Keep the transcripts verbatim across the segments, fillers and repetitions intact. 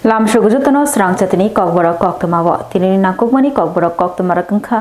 Lamsok jotono srang chatini kokborok koktwmao. Tinini nangkukmani kokborok koktwmarok wngkha.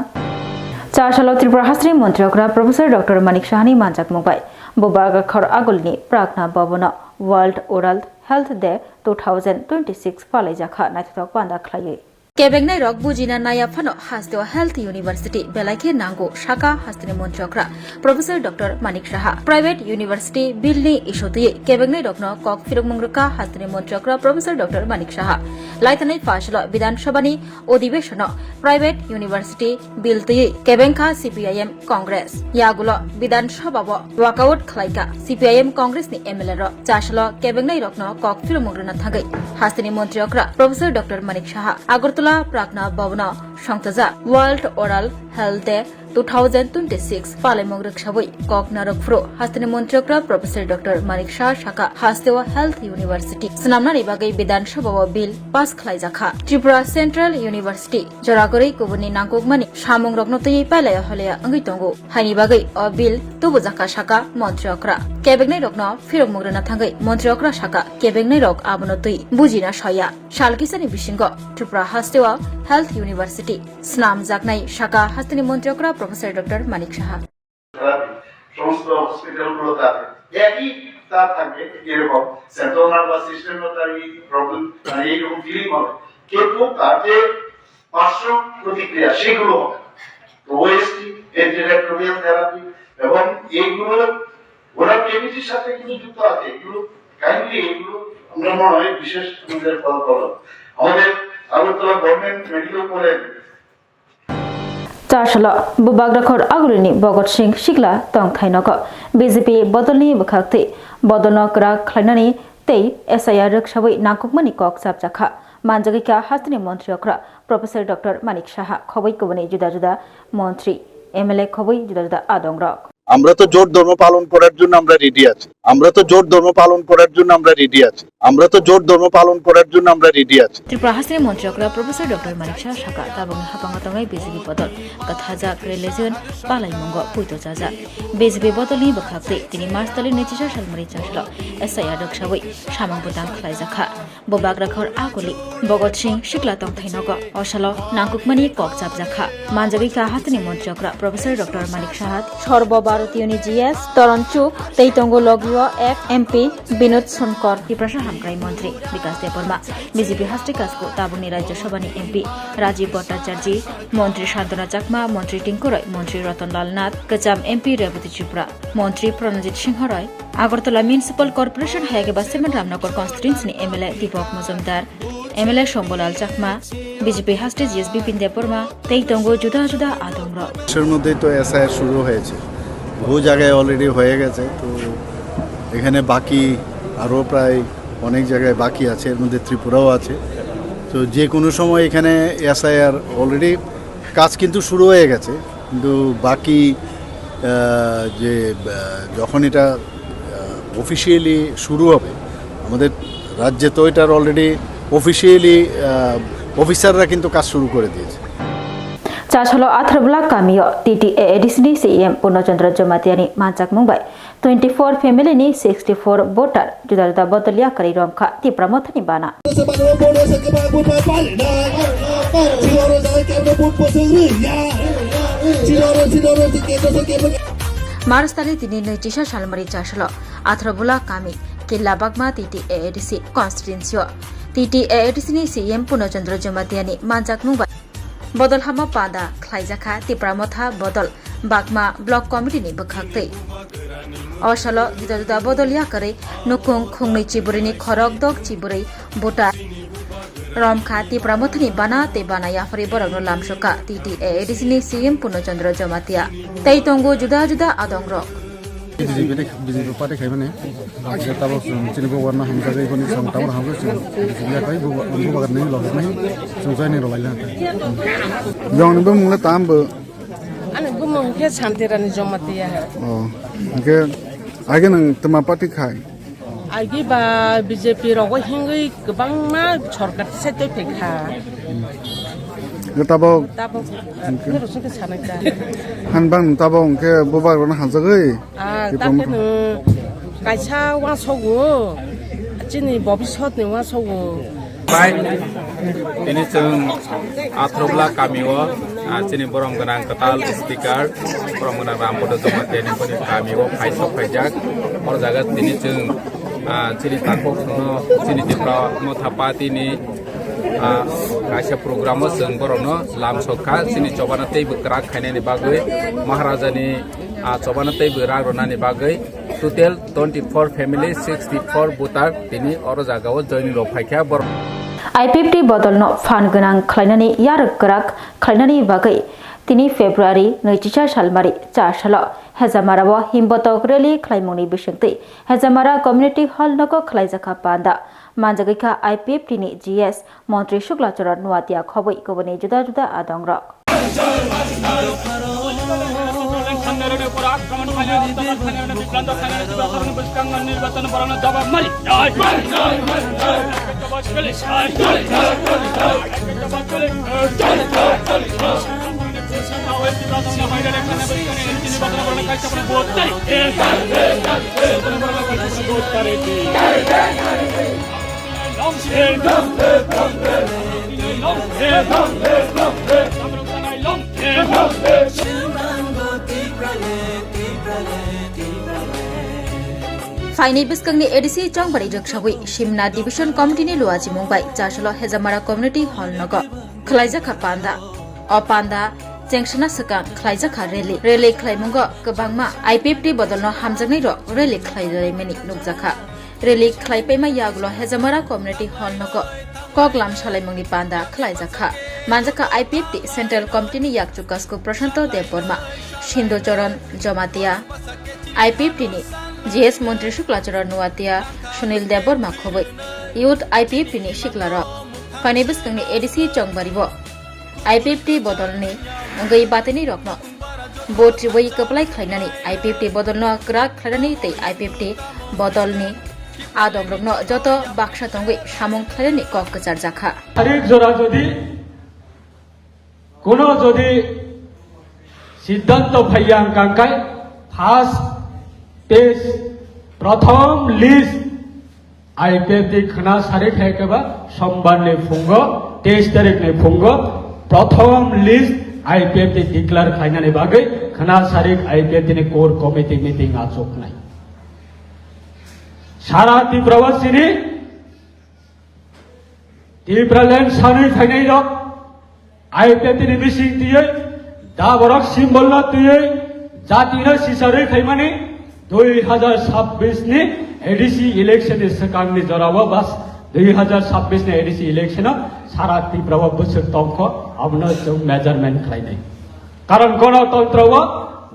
Chasalo Tripura hasteni montri okra Professor Doctor Manik Sahani manjakmung bai Bubagra khor agulini Pragna Bhabono World Oral Health Day two thousand twenty-six palaijakha naithothok panda khlaiwi. Kebengnairok bujina naiya phano hasteo Health University belai khe nango, saka hasteni montri okra Professor Doctor Manik Saha. Private University Bill ni issue twiwi kebengnairokno kok phirokmung rwkha hasteni montri okra Professor Doctor Manik Saha. Laitanai phasalo Bidhan Sabha ni odhibeshono Private University Bill twiwi kebengkha C P I M Congress. Yagulo Bidhan Sabha o walkout khlaikha C P I M Congress ni M L A rok. Chasalo kebengnairokno kok phiromung rwna thangwi hasteni montri okra Professor Doctor Manik Saha Agartala Pragna Bhabono songchajak World Oral Health Day two thousand twenty-six palaimung rwksawi kok narwk phuru hasteni montri okra Professor Doctor Manik Saha saka hasteo Health University swnamnani bagwi Bidhan Sabha o bill pass khlaijakha. Tripura Central University jora kwrwi kubunni nangkukmani samungrokno twiwi pailaya holaya wngwi tongo. Haini bagwi o bill tubujakha saka montri okra. Kebengnairokno phirokmung rwna thangwi montri okra saka kebengnairok abono twi bujina soya. Sal kisani bisingo Tripura hasteo Health University swnamjaknai saka hasteni montri okra Professor Doctor Manik Saha. সমস্ত হসপিটালগুলো তাদের একই তার থাকবে, এরকম central nervous সিস্টেমও তার এই প্রবলেম, মানে এইরকম ফিলিং হবে, কিন্তু তার যে পার্শ্ব প্রতিক্রিয়া সেগুলো হবে। তো ওএসটি, অ্যান্টিরেট্রোভিয়াল থেরাপি এবং এইগুলো ওরা কেমিস্ট্রির সাথে কিন্তু যুক্ত আছে, এগুলো কাইন্ডলি এগুলো আমরা মনে হয় বিশেষ আমাদের ফলাফল হবে। আমাদের Agartala government medical college Chasalo Bubagra khor agulini Bhagat Singh Sikla tongthai nogo B J P bodolni bwkhaktwi bodolno kwrak khlainani tei S I R rwksawi nangkukmani kok chapjakha. Manjagwi kha hasteni montri okra Professor Doctor Manik Saha khobwi kubuni juda juda montri, M L A khobwi juda juda adongrok. আমরা তো জোট ধর্ম পালন করার জন্য আমরা রেডি আছি। আমরা তো জোট ধর্ম পালন করার জন্য আমরা রেডি আছি। আমরা তো জোট ধর্ম পালন করার জন্য আমরা রেডি আছি। Tripura hasteni montri okra Professor Doctor Manik Saha saka tabukni hapango tongnai B J P bodol kwthajak religion palaimungo puito chajak. B J P bodolni bwkhaktwi tini March talni naichisa salmari chasalo S I R rwksawi samung bwtang khlaijakha. Bubagra khor aguli Bhagat Singh Sikla tongthai nogo osalo nangkukmani kok chapjakha. Manjagwi kha hasteni montri okra Professor Doctor Manik Saha. Sorbo Bharatiyo ni G S Toron Chuk tei tongo logio ek M P Binod Sonkor. Tiprasa hamkrai montri Bikas Debbarma, B J P hasteni kasko tabukni Rajya Sabha ni M P Rajiv Bhattacharjee, montri Santana Chakma, montri Tinku Roy, montri Ratan Lal Nath, kwcham M P Rebati Tripura, montri Pranajit Singh Roy, Agartala Municipal Corporation hayakhe ba Seven Ramnagar constituency ni M L A Deepak Majumdar, M L A Shambhulal Chakma, B J P haste G S Bipin Debbarma, tei tongo juda juda adongrok. দেশের মধ্যেই তো এসআইআর শুরু হয়েছে, বহু জায়গায় অলরেডি হয়ে গেছে। তো এখানে বাকি আরও প্রায় অনেক জায়গায় বাকি আছে, এর মধ্যে ত্রিপুরাও আছে। তো যে কোনো সময় এখানে এসআইআর অলরেডি কাজ কিন্তু শুরু হয়ে গেছে, কিন্তু বাকি আহ, যে আহ, যখন এটা অফিসিয়ালি শুরু হবে, আমাদের রাজ্যে তো এটার অলরেডি অফিসিয়ালি অফিসাররা কিন্তু কাজ শুরু করে দিয়েছে। Chasalo Athrobla kamio T T A A D C ni C E M Purno Chandra Jamatia ni manchakmung bai twenty-four family ni sixty-four voter juda juda bodol yakarwi romkha Tipra Mothani bana. March tari tini nui chisa salmari chasalo Athrobula kami Killa Bagma T T A A D C constituency o T T A A D C ni C E M Purno Chandra Jamatia ni manchakmung bai bodol hamo panda khlaijakha Tipra Motha bodol Bagma Block Committee ni bwkhaktwi. O salo juda juda bodol yakarwi nukung khungnwi chiburini khorok dok chiburwi buta romkha Tipra Mothani bana tei bana yaphari borokno lamsokha T T A A D C ni C E M Purno Chandra Jamatia. Tei tongo juda juda adongrok. B J P ni, B J P party khaimani. Tabok chini bubagrano hamjagwi boni samung tangmani hamjagwi chwng B J P ya khai bubagrani logi nai chwng joining rwlaina. Jongni bumung le tam bo. Ani bumung khe Santirani Jamatia. Oh, hingke age nang tama party khai? Agi ba B J P rogo hingwi kwbangma sorkar tisai twi phaikha. Tabok. Tabok. Hanbang tabok hingke bubagrano hamjagwi. Ah, Tipra Motha. Kaisa wasogo, chini bobisotni wasogo, Pai, tini chwng Athrobla kamio, ah, chini borom gwnang kwtal speaker, borom gwnang Rampada Jamatia ni boni kamio phaisok phaijak. O jaga tini chwng, ah, chini takhuk no, chini Tipra Motha Party ni, ah, kaisa program o chwng borokno lamsok kha, chini chobana teibo kwrak khainani bagwi, Maharaja ni, ah, chobana teibo rang rwnani bagwi, total twenty-four family, sixty-four voter tini oro jagao joining rok phaikha borok. I P F T bodolno phan gwnang khlainani yarwk kwrak khlainani bagwi tini February naichisa salmari cha salo Hejamarao himbotok rally khlaimungni bisingtwi Hejamara Community Hall nogo khlaijakha panda. Manjagwikha I P F T ni G S Montri Shukla Charan Nuatia khobwi kubuni juda juda adongrok. Phaini bwskangni A D C chongbari rwksawi Simna Division Committee ni luachimung bai chasalo Hejamara Community Hall nogo khwlaijakha panda. O panda chengsana swkang khlaijakha rally. Rally khlaimungo kwbangma I P F T bodolno hamjaknai rok rally khlailaimani nukjakha. Rally khlaipaima yagulo Hejamara Community Hall nogo kok lam salaimungni panda khlaijakha. Manjakha I P F T Central Committee ni yakchu kasku Prashanto Debbarma, Sindhu Charan Jamatia, I P F T ni G S Montri Shukla Charan Nuatia, Sunil Debbarma khobwi youth I P F T ni siklarok. Phaini bwskangni A D C chongbari bo I P F T bodolni wngwi batini rokno vote riwi kwplai khlainani, I P F T bodolno kwrak khlainani tei I P F T bodolni adongrokno joto baksa tongwi samung khlainani kok kwcharjakha. Tarik jora jodi kono jodi siddhanto phaiya wngkha khe first page, prothom list I P F T khwna sari khai khe ba Sombar ni phungo, teis tarik ni phungo, prothom list I P F T declare khainani bagwi khwna sari I P F T ni core committee meeting achuknai. Sara Tripura o chini Tipraland sanwi phainai rok, I P F T ni bising twiwi, da borok symbol no twiwi, jati no sicharwi phaimani, dui hajar sabbish ni A D C election ni swkang ni jora o bas, dui hajar sabbish ni A D C election o sara Tripura o bwswk tongkho, abono chwng measurement khlainai. Karon gonotontro o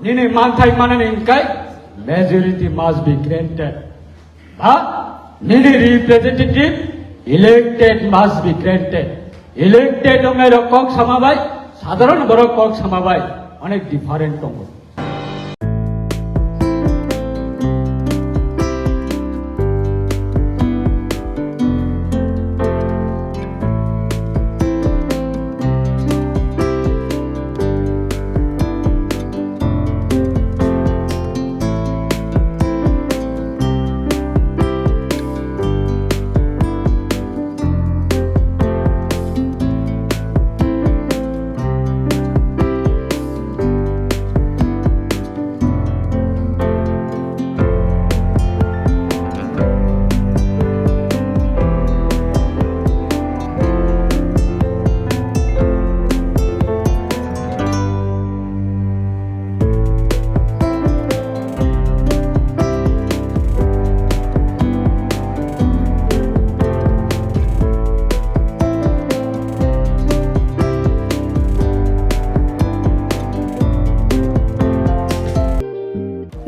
nini manthai manani hwnkhe majority must be granted. Ba nini representative elected must be granted. Elected wngnai rok kok sama bai, sadharon borok kok sama bai onek different tongo.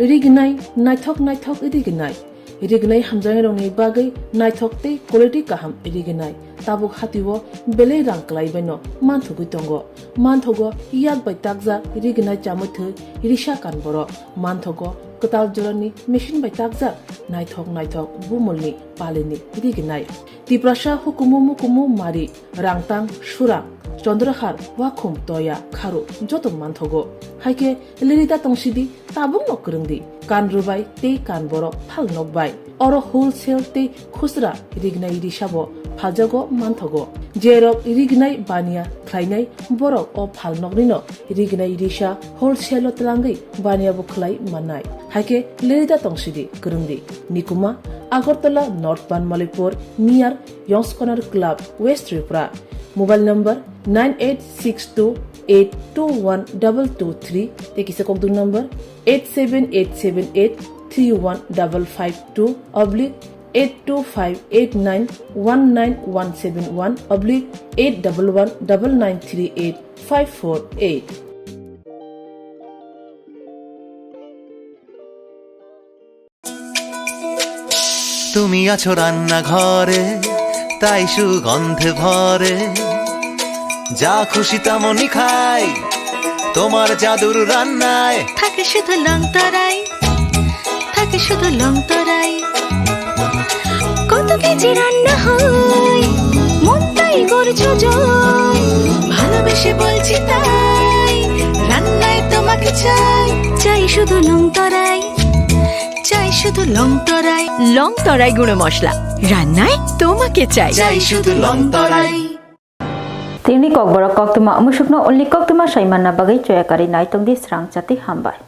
Rignai, naithok naithok rignai. Rignai hamjaknairokni bagwi naithok tei quality kaham rignai. Tabuk hatio belai rang kwlai baino manthogwi tongo. Manthogo yak bai takjak rignai chamwi thwi risa kan borok. Manthogo kwtal jorani machine bai takjak naithok naithok bumulni palini rignai. Tiprasa hukumu mukumu mari, rangtang, surang, chondrahar, wakhum, toya, kharu joto manthogo. Haikhe lirida tongsidi, tabukno kwrwngdi. Kan rwbai tei kan borok phal nokbai. Oro wholesale tei khusra rignai risabo phaljago manthogo. Jerok rignai baniya khlainai borok o phalnoknino rignai risa wholesale o twlangwi baniya bo khlai mannai. Haikhe lerida tongsidi kwrwngdi. Nikuma, Agartala North Banmalipur, near Yongskonar Club, West Tripura. Mobile number nine eight six two eight two one double two three, tei kisa kokdung number eight seven eight seven eight three one double five two oblique eight two five eight nine one nine one seven one oblique eight double one double nine three eight five four eight. তুমি আছো রান্নাঘরে, তাই সুগন্ধে ভরে। যা খুশি তেমনই খাই, তোমার জাদুর রান্নায়। থাকে শুধু লংতরাই, থাকে শুধু লংতরাই। কত কেজি রান্না হয়, মনটাই করছো জয়। ভালোবেসে বলছি তাই, রান্নায় তোমাকে চাই। চাই শুধু লংতরাই, চাই শুধু লংতরাই। লংতরাই গুঁড়ো মশলা, রান্নায় তোমাকে চাই। চাই শুধু লংতরাই। Tini kokborok koktwma mwsukno only koktwma sai manna bagwi choya karwi naitongdi srang chati hambai.